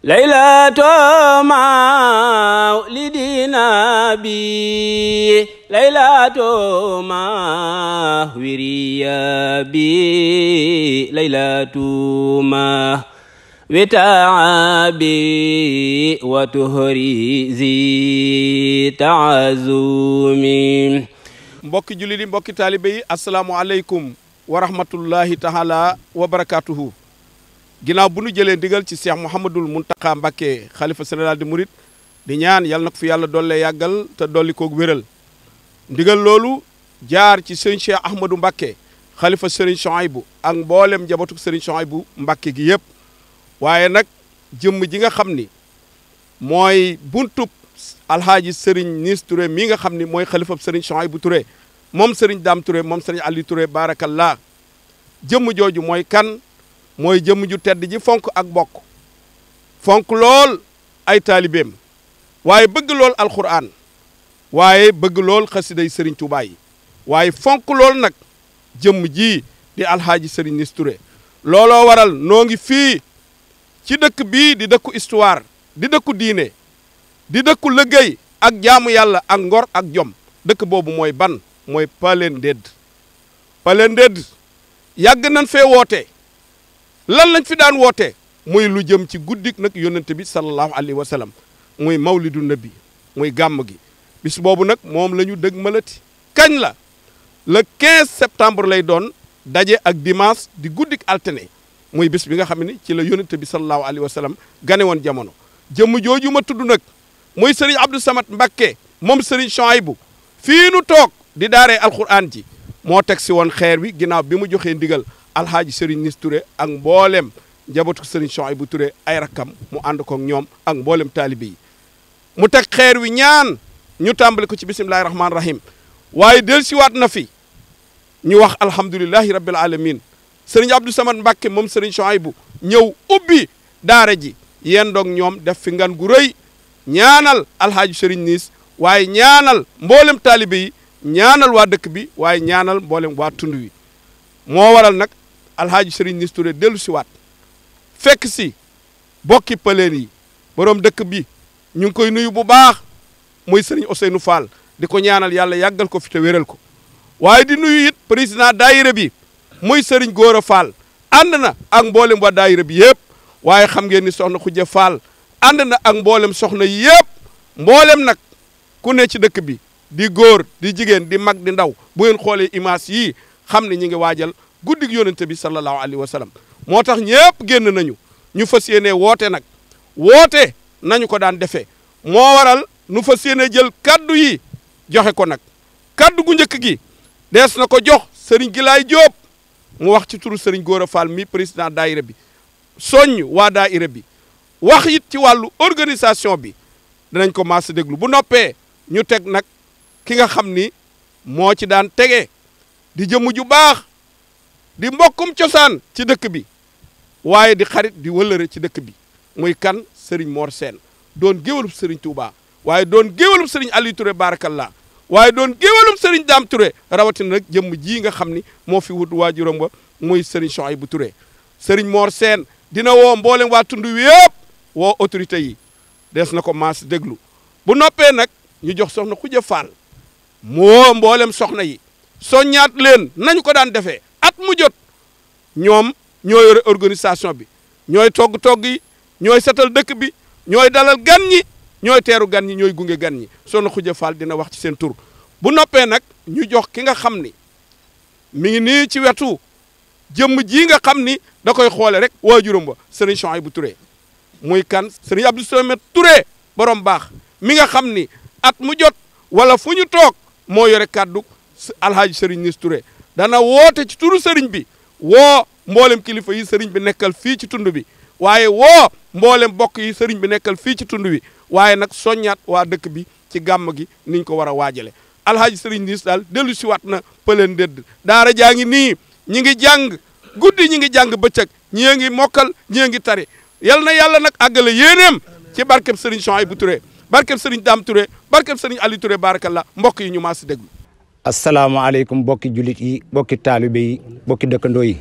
ليلة مولد نبي ليلة مهورية بي ليلة وتعابي وتهريزي تعزومي mbokki jullit yi mbokki taalibe yi asalaamualeykum wa rahmatullahi taala wa barakatuhu ginnaaw bu nu jëlee ndigal ci Cheikh Mouhamadul Mountakha Mbacké xalifa général de Mouride di ñaan yàlla na ko fi yàlla doole yàggal te dolli koog wéral ndigal loolu jaar ci sëriñ Cheikh Ahmadou Mbacké xalifa sëriñ Chouaïbou ak mboolem njabootu sëriñ Chouaïbou Mbacké gi yëpp waaye nag jëmm ji nga xam ni mooy buntub alhaaji Serigne Niis Touré mii nga xam ni mooy xalifab Serigne Chouaïbou Touré moom Serigne Dame Touré moom Serigne Ali Touré barakallah jëmm jooju mooy kan mooy jëmm ju tedd ji fonk ak bokk fonk lool ay taalibeem waaye bëgg lool alquran waaye bëgg lool xasiday Serigne Touba yi waaye fonk lool nag jëmm ji di alhaaji Serigne Niis Touré looloo waral noo ngi fii ci dëkk bii di dëkku histoire di dëkku diine di dëkku liggéey ak jaamu yàlla ak ngor ak jom dëkk boobu mooy ban mooy Palended yàgg nañ fee woote lan lañ fi daan woote muy lu jëm ci guddik nag yonent bi sallallahu alayhi wa sallam muy mawlidu nabi muy gàmm gi bis boobu nag moom la ñu dëg malati kañ la le 15 septembre lay doon daje ak dimanche di guddik altine muy bis bi nga xam ne ci la yonent bi sallallahu alayhi wa sallam gane woon jamono jëmm jooju ma tudd nag muy Serigne Abdou Samad Mbacké moom Serigne Chouaïbou fii nu toog di daaree alquran ji moo teg si woon xeer wi ginnaaw bi mu joxee ndigal alhaaji Serigne Niis Touré ak mboolem njabootu Serigne Chouaïbou Touré ay rakkam mu ànd koog ñoom ak mboolem taalibe yi mu teg xeer wi ñaan ñu tàmbali ko ci bisimilahi rahmaani rahim waaye del siwaat na fi ñu wax alhamdulilahi rabbil alamin Serigne Abdou Samad Mbacké moom Serigne Chouaïbou ñëw ubbi daara ji yéen doog ñoom def fi ngan gu rëy ñaanal alhaaji Serigne Niis waaye ñaanal mboolem taalibe yi ñaanal waa dëkk bi waaye ñaanal mboolem waa tund wi moo waral nag alhaaji Serigne Niis Touré dellu si waat fekk si bokki pëleen yi borom dëkk bi ñu ngi koy nuyu bu baax muy Serigne Ousseynou Fall di ko ñaanal yàlla yàggal ko fi te wéral ko waaye di nuyu it président daayira bi muy Serigne Gora Fall ànd na ak mboolem waa daayira bi yëpp waaye xam ngeen ni soxna Khoudia Fall ànd na ak mboolem soxna yëpp mboolem nag ku ne ci dëkk bi di góor di jigéen di mag di ndaw bu ngeen xoolee image yii xam ne ñi ngi waajal guddig yonente bi sallallahu alayhi wa sallam moo tax ñëpp génn nañu ñu fas yéene woote nag woote nañu ko daan defee moo waral nu fas yéene jël kaddu yi joxe ko nag kaddu gu njëkk gi dees na ko jox Serigne Gilaay Diop mu wax ci turu Serigne Gora Fall mi président daayira bi soññ waa daayira bi wax it ci wàllu organisation bi dinañ ko maas déglu bu noppee ñu teg nag ki nga xam ni moo ci daan tege di jëmm ju baax di mbokkum cosaan ci dëkk bi waaye di xarit di wëllëre ci dëkk bi muy kan Serigne Mor Sène doon géwalub Serigne Touba waaye doon géwalub Serigne Ali Touré barakallah waaye doon géwalub Serigne Dame Touré rawatina nag jëmm ji nga xam ni moo fi wut waajuram ba muy Serigne Chouaïbou Touré Serigne Mor Sène dina woo mboolem waa tund wi yëpp woo autorité yi des na ko maas déglu bu noppee nag ñu jox soxna Khoudia Fall mu woo mboolem soxna yi soññaat leen nañu ko daan defee at mu jot ñoom ñoo yore organisation bi ñooy togg yi ñooy setal dëkk bi ñooy dalal gan ñi ñooy teeru gan ñi ñooy gunge gan ñi soxna Khoudia Fall dina wax ci seen tur bu noppee nag ñu jox ki nga xam ni mi ngi nii ci wetu jëmm ji nga xam ni da koy xoole rek waajuram ba Serigne Chouaïbou Touré muy kan Serigne Abdou Samad Touré borom baax mi nga xam ni at mu jot wala fu ñu toog moo yore kàddu alhaaji Serigne Niis Touré dana woote ci turu Serigne bi woo mboolem kilifa yi Serigne bi nekkal fii ci tund bi waaye woo mboolem bokk yi Serigne bi nekkal fii ci tund bi waaye nag soññaat waa dëkk bi ci gàmm gi niñ ko war a waajale alhaaji Serigne Niis daal dellu si waat na Palended daara jaa ngi nii ñi ngi jàng guddi ñi ngi jàng bëccëg ñii ngi mokkal ñii ngi tari yal na yàlla nag àggale yéeneem ci barkeb Serigne Chouaïbou Touré barkeb Serigne Dame Touré barkeb Serigne Ali Touré barakallah mbokk yi ñu maa si déglu. asalaamaaleykum bokki jullit yi bokki taalibe yi bokki dëkkandoo yi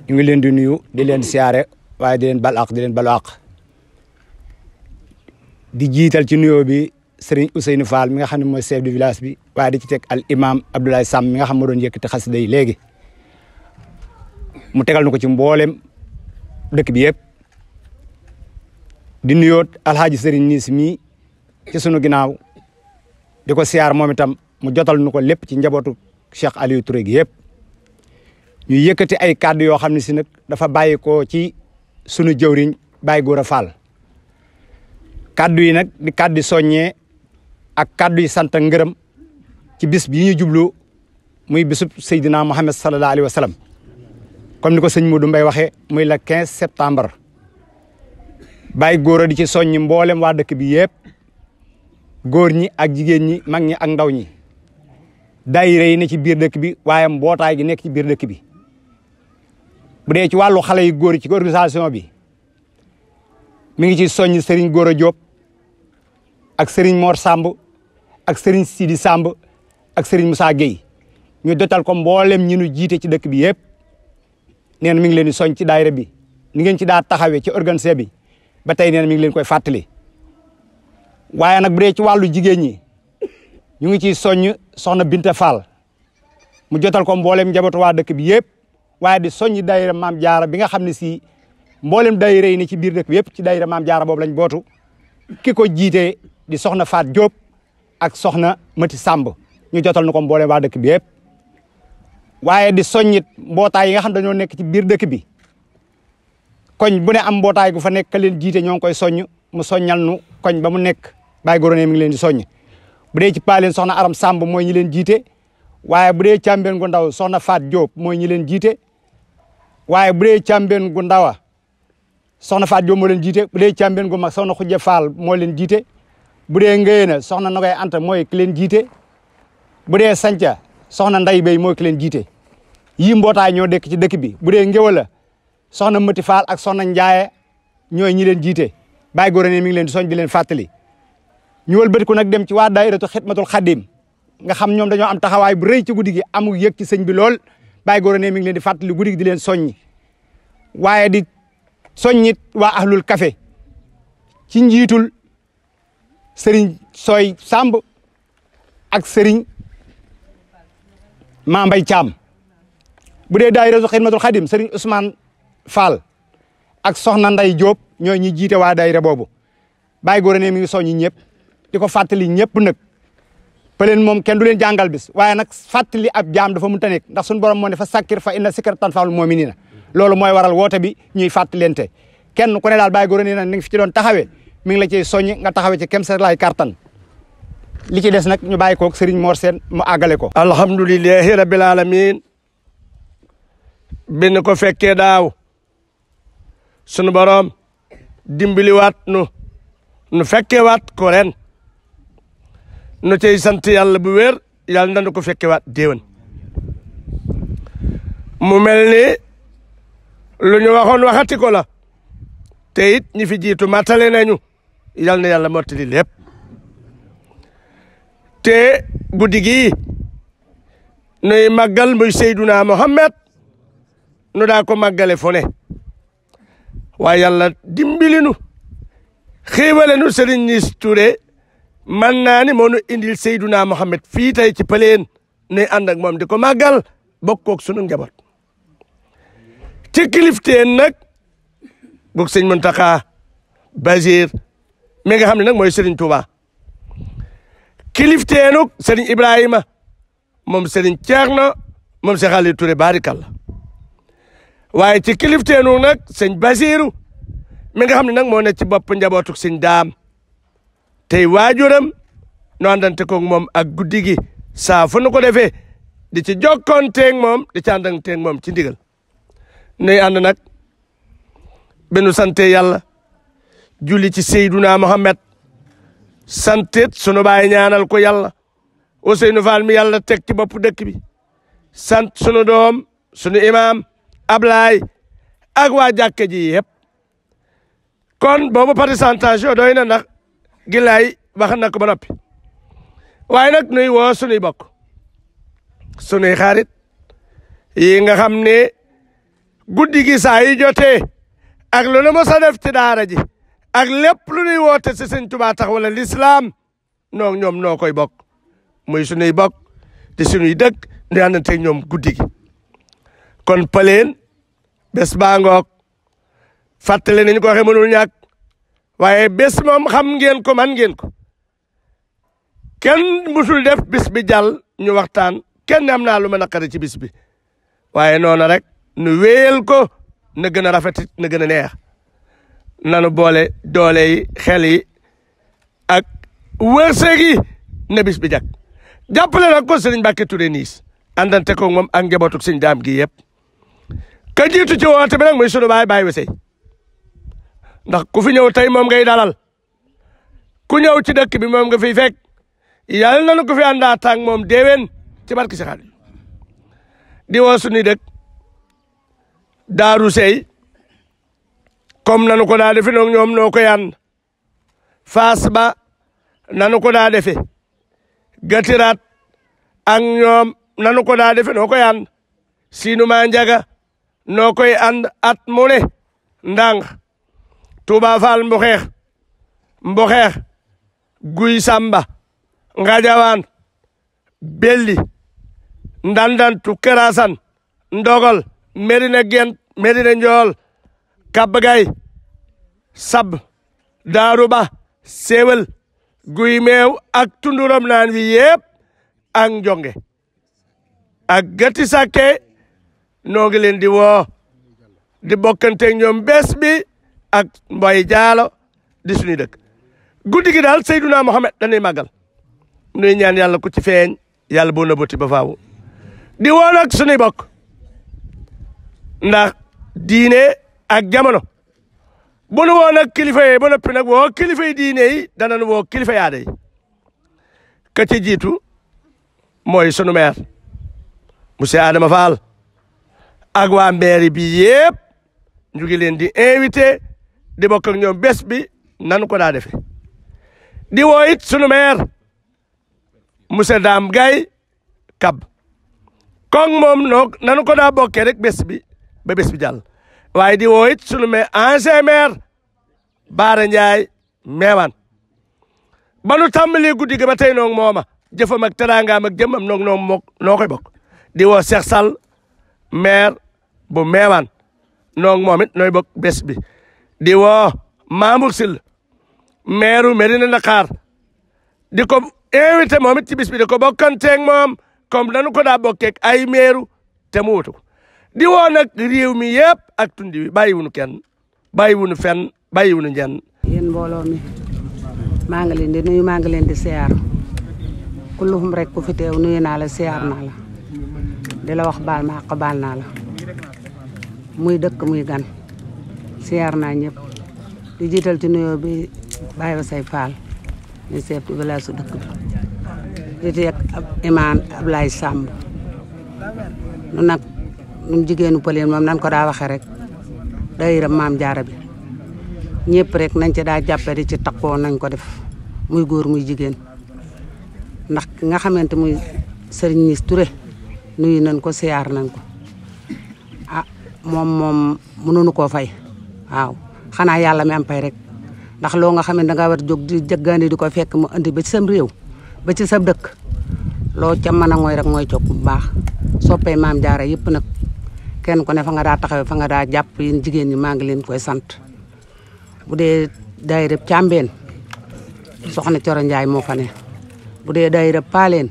ñu ngi leen di nuyu di leen siyaare waaye di leen bal àq di leen balu àq di jiital ci nuyoo bi Serigne Ousseynou Fall mi nga xam ne mooy chef de village bi waaye di ci teg al imam Abdoulaye Sam mi nga xam moo doon yëkkati xasida yi léegi mu tegal na ko ci mboolem dëkk bi yëpp di nuyoot alhaaji Serigne Niis mi ci sunu ginnaaw di ko siyaar moom itam mu jotal nu ko lépp ci njabootu Cheikh Aliou Touré gi yëpp ñu yëkkati ay kàddu yoo xam ne si nag dafa bàyyi ko ci sunu jëwriñ Baye Gora Fall kàddu yi nag di kàddu soññee ak kàddu yi sant ngërëm ci bis bii ñu jublu muy bisub Seydina Muhammad sallallahu alayhi wa sallam comme ni ko sëñ Modou Mbaye waxee muy le 15 septembre Baye Gora di ci soññi mboolem waa dëkk bi yëpp góor ñi ak jigéen ñi mag ñi ak ndaw ñi daayira yi ne ci biir dëkk bi waaye mbootaay gi nekk ci biir dëkk bi bu dee ci wàllu xale yu góor ci organisation bi mi ngi ci soññ Serigne Gora Diop ak Serigne Mor Samb ak Serigne Sidi Samb ak Serigne Moussa Gueye ñu dotal ko mboolem ñi ñu jiite ci dëkk bi yëpp nee na mi ngi leen di soñ ci daayira bi ni ngeen ci daa taxawee ci organisé bi ba tey nee na mi ngi leen koy fàttali waaye nag bu dee ci wàllu jigéen ñi ñu ngi ciy soññ soxna Binta Fall mu jotal ko mboolem njabootu waa dëkk bi yëpp waaye di soññ daayira Maam Jaara bi nga xam ne si mboolem daayira yi ne ci biir dëkk bi yëpp ci daayira Maam Jaara boobu lañ bootu ki ko jiite di soxna Faat Diop ak soxna Mati Samb ñu jotal na ko mboolem waa dëkk bi yëpp waaye di soññit mbootaay yi nga xam dañoo nekk ci biir dëkk bi koñ bu ne am mbootaay gu fa nekk ka leen jiite ñoo ngi koy soññ mu soññal nu koñ ba mu nekk Baye Gora ne mi ngi leen di soññ bu dee ci paaleen soxna Aram Samb mooy ñi leen jiite waaye bu dee càmbeen gu ndaw soxna Faat Diop mooy ñi leen jiite waaye bu dee càmbeen gu ndawa soxna Faat Diop moo leen jiite bu dee càmbeen gu mag soxna Xujja Fall moo leen jiite bu dee Ngéyena soxna Nogay Anta mooy ki leen jiite bu dee Sanca soxna Nday Bey mooy ki leen jiite yii mbootaay ñoo dekk ci dëkk bi bu dee Ngéwala soxna Mati Fall ak soxna Njaaye ñooy ñi leen jiite Baye Gora ne mi ngi leen di soñ di leen fàttali ñu wëlbatiku nag dem ci waa daayiratu Xidmatul Xadim nga xam ñoom dañoo am taxawaay bu rëy ci guddi gi amu yëg ci sëñ bi lool Baye Gora ne mi ngi leen di fàttali guddi gi di leen soññi waaye di soññit waa ahlul café ci njiitul Serigne Soy Samb ak Serigne Mambay Thiam bu dee daayiratu Xidmatul Xadim Serigne Ousmane Fall ak soxna Nday Diop ñooy ñi jiite waa daayira boobu Baye Gora ne mi ngi soññi ñëpp di ko fàttali ñëpp nag pëleen moom kenn du leen jàngal bis waaye nag fàttali ab jaam dafa mënta nekk ndax suñu borom moo ne fa sakkir fa inna zikra tanfa'ul mu'minina loolu mooy waral woote bi ñuy fàttalente kenn ku ne daal Baye Gora ne nag ni nga fi ci doon taxawee mi ngi la ciy soññi nga taxawee ci kem sa laay kartan li ci des nag ñu bàyyi koog Serigne Mor Sène mu àggale ko. alhamdulillahi rabbil alamin benn ko fekkee daaw sunu borom dimbaliwaat nu fekkewaat ko ren nu cey sant yàlla bu wér yàlla nañu ko fekkewaat déwén mu mel ni lu ñu waxoon waxati ko la te it ñi fi jiitu matale nañu yàlla na yàlla mottali lépp te guddi gi nuy màggal muy Seyduna Muhammad nu daa ko màggale fu ne waaye yàlla dimbali nu xéewale nu Serigne Niis Touré man naa ni moo nu indil Seyduna Muhammad fii tey ci Paleen nuy ànd ak moom di ko màggal bokkook sunu njaboot ci kilifteen nag boog sëñ Mountakha Bachir mi nga xam ne nag mooy Serigne Touba kilifteenuk Serigne Ibrahima moom Serigne Thierno moom Cheikh Aliou Touré barikalla waaye ci kilifteenu nag sëñ Basiru mi nga xam ne nag moo ne ci bopp njabootuk sëñ Daam tey waajuram nu àndante koog moom ak guddi gi saa fu nu ko defee di ci jokkoonteeg moom di ci àndanteeg moom ci ndigal nuy ànd nag benu sante yàlla julli ci Seyduna Muhammad santit sunu baay ñaanal ko yàlla Ousseynou Fall mi yàlla teg ci bopp dëkk bi sant sunu doom sunu imaam Ablaay ak waa jàkke ji yëpp kon boobu présentation doy na ndax gilaay wax na ko ba noppi waaye nag nuy woo sunuy bokk sunuy xarit yi nga xam ne guddi gi saa yi jotee ak lu nu mos a def ci daara ji ak lépp lu ñuy woote si sëñ Tuubaa tax wala lislaam ñoom noo koy bokk muy suñuy bokk di suñuy dëkk di àndanteeg ñoom guddi gi kon Paleen bés baa ngoog fàttali nañu ko waxee mënul ñàkk waaye bés moom xam ngeen ko man ngeen ko kenn musul def bis bi jàll ñu waxtaan kenn am naa lu ma naqari ci bis bi waaye noonu rek nu wéyal ko na gën a rafet na gën a neex nanu boole doole yi xel yi ak wërsëg yi na bis bi jag jàppale nag ko sëriñ Mbàkke Touré Niis àndante ko moom ak njabootu sëñ daam gi yëpp ka jiitu ci woote bi nag muy sunu baay Wesey ndax ku fi ñëw tey moom ngay dalal ku ñëw ci dëkk bi moom nga fiy fekk yàlla nanu ko fi àndaat ak moom déwén ci barki si xaal di woo suñuy dëkk Daaru Sey comme nanu ko daa defe noog ñoom noo koy ànd Faas ba nanu ko daa defe Gatiraat ak ñoom nanu ko daa defe noo koy ànd Siinuma Njaga noo koy ànd at mu ne ndàng Tuuba Faal Mboxeex Guy Samba Ngajawaan Belli Ndandantu Kerasan Ndogol Medina Gent Medina Njool Kabagay Sab Daaru Ba Sewel Guy Meew ak tunduram naan wi yëpp ak Njonge ak Gati Sakke noo ngi leen di woo di bokkante ñoom bés bi ak Mboy Jaalo di suñuy dëkk guddi gi daal Seyduna Muhammad dañuy màggal nuy ñaan yàlla ku ci feeñ yàlla boo nëbbati ba faaw di woo nag suñuy bokk ndax diine ak jamono bu nu woo nag kilifa yi ba noppi nag woo kilifa yi diine yi danañ woo kilifa yaada yi ka ci jiitu mooy sunu maire monsieur Adama Fall ak waa mairie bi yëpp ñu ngi leen di invité di bokk ak ñoom bés bi nanu ko daa defe di woo it sunu maire monsieur Dame Gaye Kab kon moom nanu ko daa bokkee rek bés bi ba bés bi jàll waaye di woo it sunu maire ancien maire Baara Ndiaye Meewaan ba nu tàmbalee guddi gi ba tey noog mooma jëfam ak teraangaam ak jëmmam noo koy bokk di woo Cheikh Sall maire bu Meewaan noog moom it nooy bokk bés bi di woo Mamour Syll maire Medina Dakar di ko invité moom it ci bis bi di ko bokkanteeg moom comme nanu ko daa bokkeeg ay meeru te mu wutu ko di woo nag réew mi yëpp ak tundi wi bàyyiwunu kenn bàyyiwunu fenn bàyyiwunu ñenn. yéen mbooloo mi maa ngi leen di nuyu maa ngi leen di siyaar kulluhum rek ku fi teew nuyu naa la siyaar naa la di la wax baal ma àq baal naa la muy dëkk muy gan siyaar naa ñëpp di jiital ci nuyoo bi Baye Wesey Fall ni chef du village su dëkk bi di teg imaam Ablaye Samb nu nag ñun jigéenu Paleen moom nan ko daa waxee rek daayira Maam Jaara bi ñëpp rek nañ ci daa jàppe di ci takkoo nañ ko def muy góor muy jigéen ndax nga xamante muy Serigne Niis Touré nuyu nañ ko siyaar nañ ko ah moom mënuñu koo fay waaw xanaa yàlla mi am pay rek ndax loo nga xam ne dangaa war jóg di jëggaani di ko fekk mu andi ba ci sam réew ba ci sa dëkk loo ca mën a mooy rek mooy cog bu baax soppee Maam Jaara yëpp nag kenn ku ne fa nga daa taxawee fa nga daa jàpp yéen jigéen ñi maa ngi leen koy sant bu dee daayira Càmbeen soxna Coro Njaay moo fa ne bu dee daayira Paaleen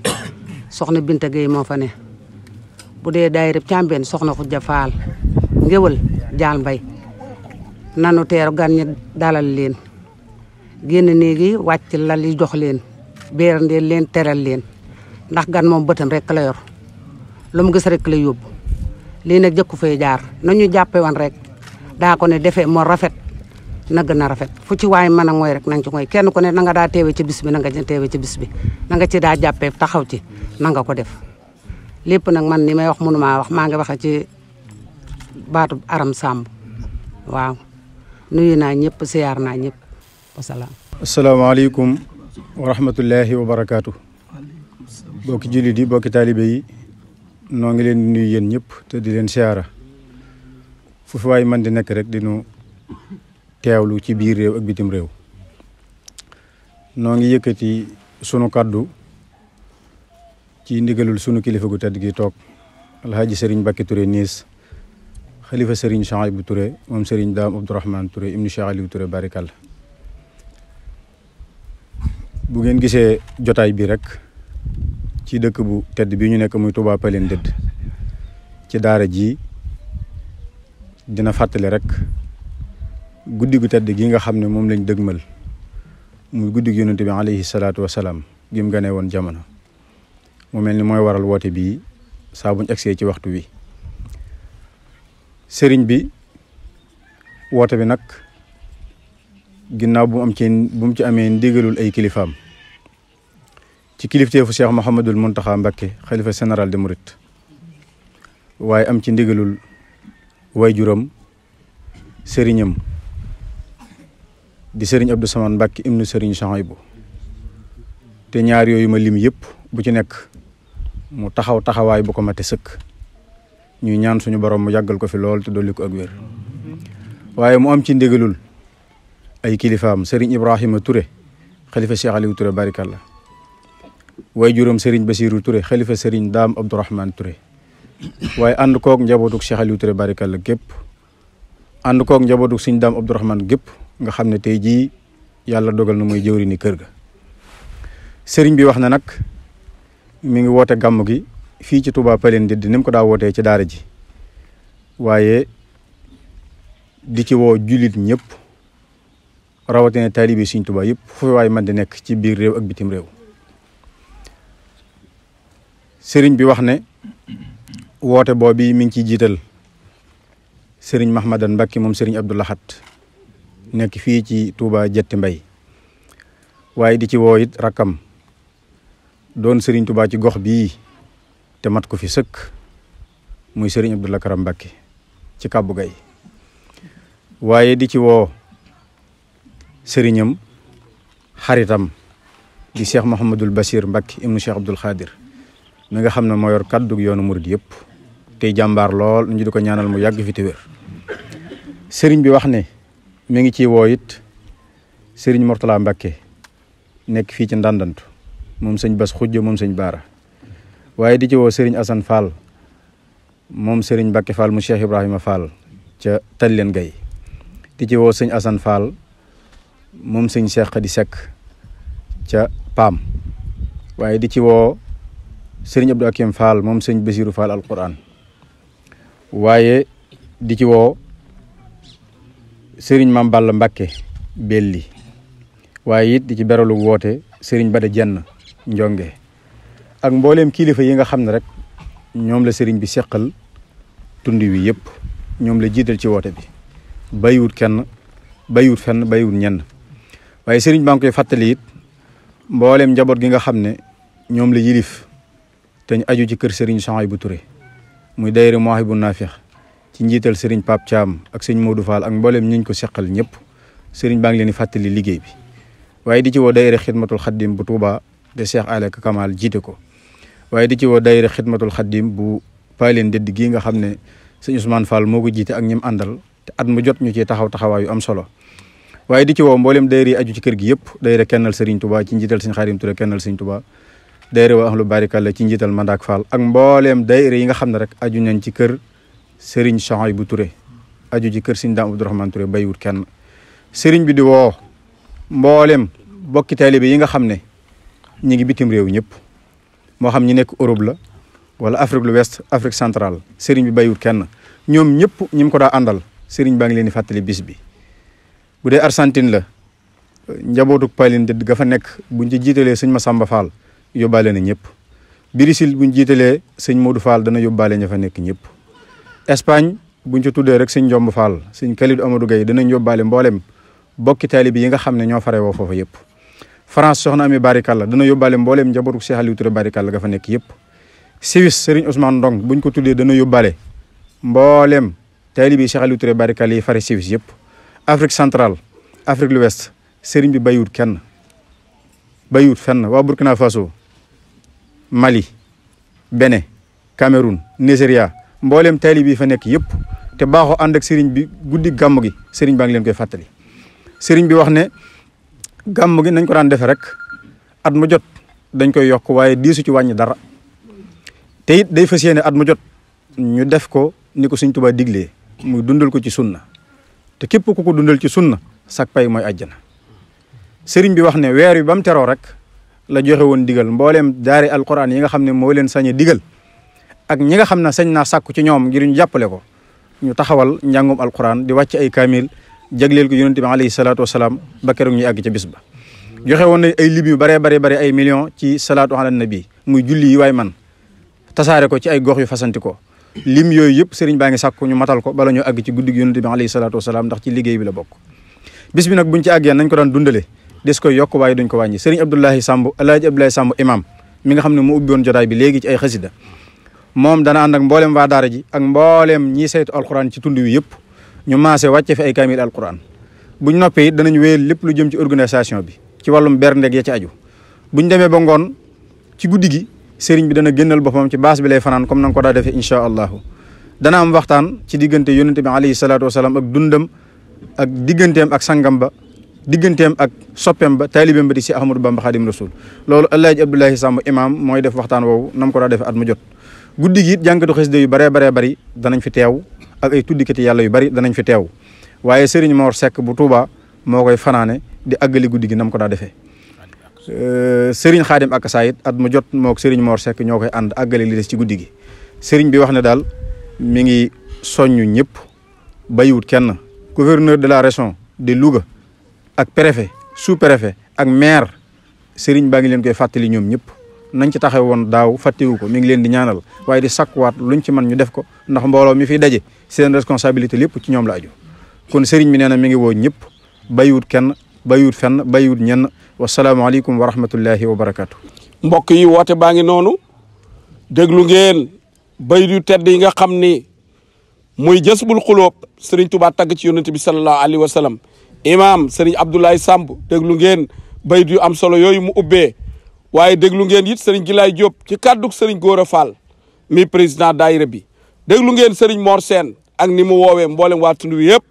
soxna Binta Gueye moo fa ne bu dee daayira Càmbeen soxna Xujja Faal ngéwal Jaal Mbay nanu teeru gan ñi dalal leen génn néegi wàcc lal yi jox leen beerandeel leen teral leen ndax gan moom bëtam rek la yor lu mu gis rek la yóbbu lii nag jëkku fay jaar nañu jàppe woon rek daa ko ne defee moo rafet na gën a rafet fu ci waay mën a mooy rek nañ ci mooy kenn ku ne na nga daa teewe ci bis bi na nga teewe ci bis bi na nga ci daa jàppee taxaw ci na nga ko def lépp nag man ni may wax mënu maa wax maa ngi waxe ci baatu Aram Samb waaw nuyu naa ñëpp siyaar naa ñëpp wasalaam. asalaamaaleykum wa rahmatullahi wa barakaatu. bokki jullit yi bokki taalibe yi noo ngi leen di nuyu yéen ñëpp te di leen siyaara fu fi waay man di nekk rek di nu teewlu ci biir réew ak bitim réew noo ngi yëkkati sunu kàddu ci ndigalul sunu kilifa gu tedd gi toog alhaji Serigne Mbacké Touré Niis xalifa Serigne Chouaïbou Touré moom Serigne Dame Abdourahmane Touré ibnu Cheikh Aliou Touré barikalla bu ngeen gisee jotaay bi rek ci dëkk bu tedd bi ñu nekk muy Touba Palenne Dëdd ci daara ji dina fàttali rek guddi gu tedd gi nga xam ne moom lañ dëgmal muy guddi gu yonent bi alayhi salaatu wasalaam gi mu gane woon jamono mu mel ni mooy waral woote bii saa buñ agsee ci waxtu wi sëriñ bi woote bi nag ginnaaw bu mu ci amee ndigalul ay kilifaam ci kilifteefu Cheikh Mouhamadul Mountakha Mbacké xalifa général de Mouride waaye am ci ndigalul waajuram sëriñam di sëriñ Abdou Samane Mbacké ibnu sëriñ Chouaïbou te ñaar yooyu ma lim yëpp bu ci nekk mu taxawaay bu ko mate sëkk ñuy ñaan suñu borom mu yàggal ko fi lool te dolli ko ak wér waaye mu am ci ndigalul ay kilifaam sëriñ Ibrahima Touré xalifa Cheikh Aliou Touré barikalla waajuram sëriñ Bassirou Touré xalifa sëriñ Dame Abdourahmane Touré waaye ànd koog njabootuk Cheikh Aliou Touré barikalla gépp ànd koog njabootuk sëriñ Dame Abdourahmane gépp nga xam ne tey jii yàlla dogal na mooy jëwri ni kër ga sëriñ bi wax na nag mi ngi woote gàmm gi fii ci Touba Palenne Dëdd ni mu ko daa wootee ci daara ji waaye di ci woo jullit ñëpp rawatina taalibe Sëriñ Touba yëpp fu waay man di nekk ci biir réew ak bitim réew sëriñ bi wax ne woote boobu mi ngi ciy jiital sëriñ Mahmadan Mbacké moom sëriñ Abdou Lahad nekk fii ci Touba Jetti Mbay waaye di ci woo it rakkam doon sëriñ Touba ci gox bii te mat ko fi sëkk muy sëriñ Abdou Lakaram Mbacké ci Kàbbu Gay waaye di ci woo sëriñam xaritam di Cheikh Mouhamadul Bachir Mbacké ibnu Cheikh Abdoul Khadir mi nga xam ne moo yor kàddu yoonu murid yëpp tey jàmbaar lool ñu di ko ñaanal mu yàgg fi te wér sëriñ bi wax ne mi ngi ciy woo it sëriñ Mourtala Mbacké nekk fii ci Ndandantu moom sëñ Bas Xujja moom sëñ Baara waaye di ci woo sëriñ Assane Fall moom sëriñ Mbacké Fall mu Cheikh Ibrahima Fall ca Tallen Gay di ci woo sëñ Assane Fall moom sëñ Cheikh Khady Seck ca Paam waaye di ci woo sëriñ Abdou Akim Fall moom sëñ Bassirou Fall alquran waaye di ci woo sëriñ Mame Balla Mbacké Belli waaye it di ci beralu woote sëriñ Bada Jenn Njonge ak mbooleem kilifa yi nga xam ne rek ñoom la sëriñ bi seqal tund wi yëpp ñoom la jiital ci woote bi bayiwut kenn bayiwut fenn bayiwut ñenn waaye sëriñ baa ngi koy fàttali it mbooleem njaboot gi nga xam ne ñoom la yilif te ñu aju ci kër sëriñ Chouaïbou Touré muy daayira Mawahibou Nafih ci njiital sëriñ Pape Thiam ak sëñ Modou Fall ak mbooleem ñiñ ko seqal ñëpp sëriñ baa ngi leen di fàttali liggéey bi waaye di ci woo daayira Xidmatul Xaddim bu Touba de Cheikh Alek Kamal jiite ko waaye di ci woo daayira Xidmatul Xaddim bu Palenne Dëdd gi nga xam ne sëñ Ousmane Fall moo ko jiite ak ñim àndal te at mu jot ñu ci taxawaayu am solo waaye di ci woo mboolem daayira yi aju ci kër gi yëpp daayira Kennal Serigne Touba ci njiital sëñ Xaadim Touré Kennal Serigne Touba daayira wa ahlu barikalla ci njiital Mandak Fall ak mbooleem daayira yi nga xam ne rek aju nañ ci kër Serigne Chouaïbou Touré aju ci kër Serigne Dame Abdourahmane Touré bayiwut kenn Serigne bi di woo mboolem bokki taalibe yi nga xam ne ñi ngi bitim réew ñëpp moo xam ñi nekk Europe la wala Afrique de l'Ouest Afrique centrale Serigne bi bayiwut kenn ñoom ñëpp ñi mu ko daa àndal Serigne baa ngi leen di fàttali bis bi bu dee Argentine la njabootuk Palenne Dëdd ga fa nekk buñ ci jiitalee sëñ Massamba Fall yóbbaale na ñëpp Brésil buñ jiitalee sëñ Modou Fall dana yóbbaale ña fa nekk ñëpp Espagne buñ ci tuddee rek sëñ Njomb Fall sëñ Kalidou Amadou Gaye danañ yóbbaale mboolem bokki taalibe yi nga xam ne ñoo fare woo foofa yëpp France soxna Ami Barikalla dana yóbbaale mboolem njabootuk Cheikh Aliou Touré Barikalla ga fa nekk yëpp Suisse Serigne Ousmane Ndong buñ ko tuddee dana yóbbaale mboolem taalibe yi Cheikh Aliou Touré Barikalla yi fare Suisse yëpp Afrique centrale Afrique de l'Ouest Serigne bi bayiwut kenn bayiwut fenn waa Burkina Faso Mali Bénin Cameroun Nigeria mboolem taalibe yi fa nekk yëpp te baaxoo ànd ak Serigne bi guddi gàmm gi Serigne baa ngi leen koy fàttali sëriñ bi wax ne gàmm gi nañ ko daan defe rek at mu jot dañ koy yokk waaye diisu ci wàññi dara te it day fas yéene at mu jot ñu def ko ni ko Sëriñ Tuubaa diglee muy dundal ko ci sunna te képp ku ko dundal ci sunna sak pay mooy àjjana. sëriñ bi wax ne weer wi ba mu teroo rek la joxe woon digal mbooleem daari alquran yi nga xam ne moo leen sañ a digal ak ñi nga xam ne sañ naa sàkku ci ñoom ngir ñu jàppale ko ñu taxawal njàngum alquran di wàcc ay kaamil jagleel ko yonente bi alayhi salaatu wasalaam ba keroog ñuy àgg ca bis ba. joxe woon na ay lim yu bare ay millions ci salaatu ala nabi muy julli yi waay man tasaare ko ci ay gox yu fasanti ko lim yooyu yëpp sëriñ baa ngi sàkku ñu matal ko bala ñu àgg ci guddig yonente bi alayhi salaatu wasalaam ndax ci liggéey bi la bokk. bis bi nag buñ ci àggee nañ ko daan dundale des koy yokk waaye duñ ko wàññi sëriñ Abdoulahi Samb Alaaji Abdoulahi Samb imam mi nga xam ne mu ubbi woon jotaay bi léegi ci ay xasida moom dana ànd ak mboolem waa daara ji ak mboolem ñiy saytu alquran ci tund wi yëpp ñu maase wàcce fi ay kaamil alquran buñ noppee it danañ wéyal lépp lu jëm ci organisation bi ci wàllum berndeeg ya ci aju buñ demee ba ngoon ci guddi gi sëriñ bi dana génnal boppam ci baas bi lay fanaan comme na nga ko daa defee incha allahu dana am waxtaan ci diggante yonente bi alayhi salaatu wasalaam ak dundam ak digganteem ak sangam ba digganteem ak soppeem ba taalibeem ba di si Ahmadou Bamba Xaadim Rasul loolu Alaaji Abdoulahi Samb imam mooy def waxtaan woowu nam ko daa defee at mu jot guddi gi it jànkatu xasida yu baree bari danañ fi teew ak ay tuddikati yàlla yu bari danañ fi teew waaye Serigne Mor Seck bu Touba moo koy fanaane di àggali guddi gi nam ko daa defee Serigne Xaadim ak Saayit at mu jot mook Serigne Mor Seck ñoo koy ànd àggali li des ci guddi gi Serigne bi wax ne daal mi ngi soññu ñëpp bayiwut kenn gouverneur de la région de Louga ak préfet sous-préfet ak maire Serigne baa ngi leen koy fàttali ñoom ñëpp nañ ci taxaw woon daaw fàttewu ko mi ngi leen di ñaanal waaye di sakkuwaat luñ ci mën ñu def ko ndax mbooloo mi fiy daje seen responsabilité lépp ci ñoom la aju kon Serigne bi nee na mi ngi woo ñëpp bayiwut kenn bayiwut fenn bayiwut ñenn wasalaamaaleykum wa rahmatullahi wa barakaatu. mbokk yi woote baa ngi noonu déglu ngeen bayit yu tedd yi nga xam ni muy Jazbul Xuloob Serigne Touba tagg ci yonent bi sallallahu alayhi wa sallam imam Serigne Abdoulaye Samb déglu ngeen bayit yu am solo yooyu mu ubbee waaye déglu ngeen it Serigne Gilaay Diop ci kàddug Serigne Gora Fall mi président daayira bi déglu ngeen Serigne Mor Sène ak ni mu woowee mboolem waa tund wi yëpp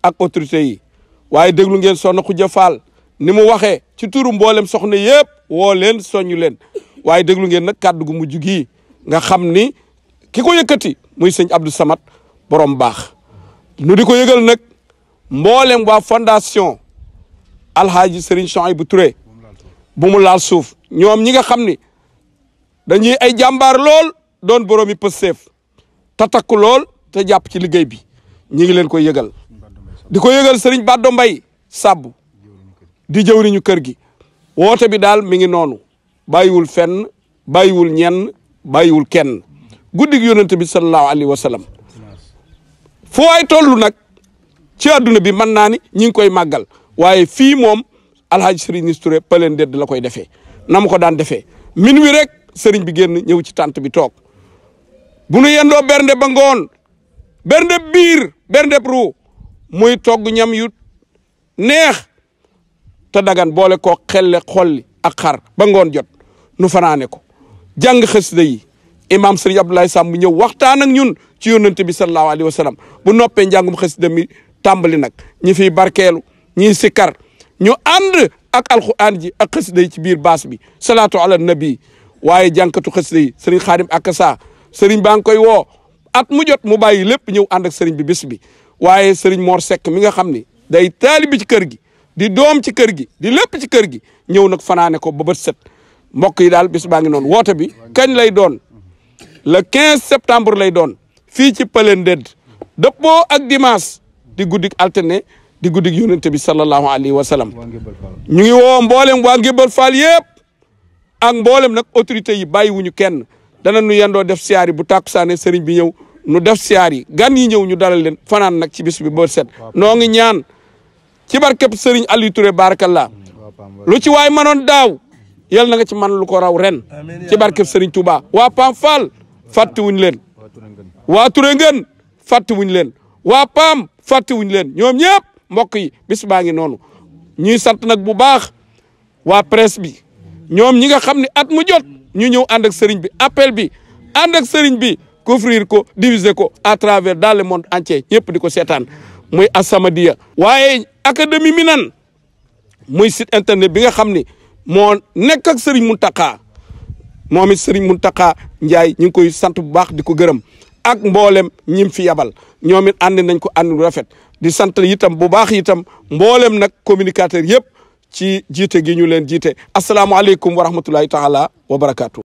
ak autorités yi waaye déglu ngeen Soxna Khoudia Fall ni mu waxee ci turu mboolem soxna yëpp woo leen soññu leen waaye déglu ngeen nag kàddu gu mujj gii nga xam ni ki ko yëkkati muy sëñ Abdou Samad borom baax nu di ko yëgal nag mboolem waa fondation Alhaaji Serigne Souhaïbou Touré bu mu laal suuf ñoom ñi nga xam ni dañuy ay jàmbaar lool doon boroomi pësteef te takku lool te jàpp ci liggéey bi ñi ngi leen koy yëgal di ko yëgal Serigne Baddo Mbay Sabbu di jëwriñu kër gi woote bi daal mi ngi noonu bàyyiwul fenn bàyyiwul ñenn bàyyiwul kenn guddig yonent bi sallallahu alayhi wa sallam fu waay toll nag ci àdduna bi mën naa ni ñi ngi koy màggal waaye fii moom Alhaaji Serigne Touré Palen Dedd la koy defee na mu ko daan defee minuit rek Serigne bi génn ñëw ci tànt bi toog bu nu yendoo bernde ba ngoon bernde biir bernde ru muy togg ñam yu neex te dagan boole koo xelle xolli ak xar ba ngoon jot nu fanaane ko jàng xasida yi imam Serigne Abdoulaye Samb ñëw waxtaan ak ñun ci yonent bi sallallahu alayhi wa sallam bu noppee njàngum xasida mi tàmbali nag ñi fiy barkeelu ñiy sikkar ñu ànd ak alxuraan ji ak xasida yi ci biir baas bi salaatu ala nabi waaye jànkatu xasida yi Serigne Khadim Akassa Serigne baa ngi koy woo at mu jot mu bàyyi lépp ñëw ànd ak Serigne bi bis bi waaye Serigne Mor Seck mi nga xam ni day taalibi ci kër gi di doom ci kër gi di lépp ci kër gi ñëw nag fanaane ko ba bët set mbokk yi daal bis baa ngi noonu woote bi kañ lay doon le 15 septembre lay doon fii ci Palen Dedd dëppoo ak dimanche di guddik alterné di guddik yonente bi sallallahu alayhi wa sallam ñu ngi woo mboolem waa Ngébbal Fall yëpp ak mboolem nag autorités yi bàyyiwuñu kenn dana nu yendoo def siyaar yi bu tàkkusaane sëriñ bi ñëw nu def siyaar yi gan yi ñëw ñu dalal leen fanaan nag ci bis bi ba set noo ngi ñaan ci barkeb Serigne Aliou Touré barakallah lu ci waay manoon daaw yal na nga ci man lu ko raw ren ci barkeb Serigne Touba waa Pam Fall fàttewuñ leen waa Touré ngeen fàttewuñ leen waa Pam fàttewuñ leen ñoom ñëpp mbokk yi bis baa ngi noonu ñuy sant nag bu baax waa presse bi ñoom ñi nga xam ne at mu jot ñu ñëw ànd ak Serigne bi appel bi ànd ak Serigne bi couvrir ko diviser ko à travers dans le monde entier ñëpp di ko seetaan muy As-Samadiyya waaye académie Minane muy site internet bi nga xam ni moo nekk ak Serigne Mountakha moom it Serigne Mountakha Ndiaye ñu ngi koy sant bu baax di ko gërëm ak mboolem ñim fi yabal ñoom it ànd nañ ko ànd lu rafet di sant itam bu baax itam mboolem nag communicateur yëpp ci jiite gi ñu leen jiite asalaamualeykum wa rahmatulahi taala wa barakaatu.